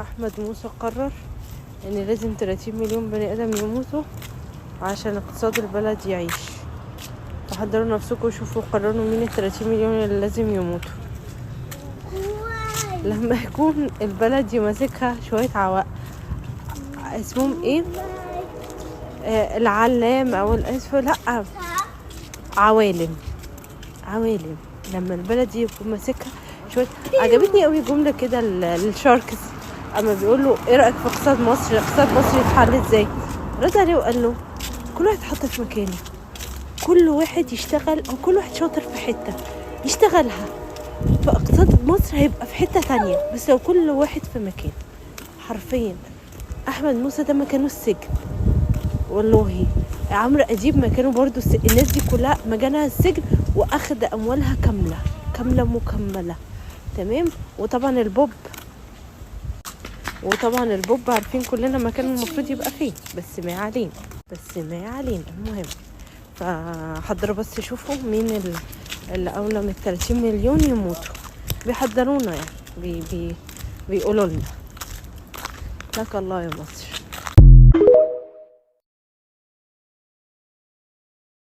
جماعة احمد موسى قرر ان لازم 30 مليون بني ادم يموتوا عشان اقتصاد البلد يعيش. فحضروا نفسكم وشوفوا قرروا مين ال 30 مليون اللي لازم يموتوا. لما يكون البلد يمسكها شوية عواء اسمهم ايه، العلام او الاسف، لا عوالم، عوالم. لما البلد يكون ماسكها شوية. عجبتني قوي جملة كده للشاركس اما بيقول له ايه رأيك في اقتصاد مصر، اقتصاد مصر يتحل ازاي؟ رد عليه وقال له كل واحد يتحط في مكانه، كل واحد يشتغل او كل واحد شاطر في حتة يشتغلها، فاقتصاد مصر هيبقى في حتة تانية بس لو كل واحد في مكان. حرفيا احمد موسى ده مكانه السجن والله، عمرو اديب مكانه برضو السجن. الناس دي كلها مكانها السجن واخد اموالها كاملة كاملة مكملة، تمام. وطبعا البوب عارفين كلنا مكانه المفروض يبقى فين، بس ما علينا، بس ما علينا. المهم فحضروا بس شوفوا مين اللي اولى من 30 مليون يموتوا. بيحضرونا يعني، بي بي بيقولوا لنا لك الله يا مصر.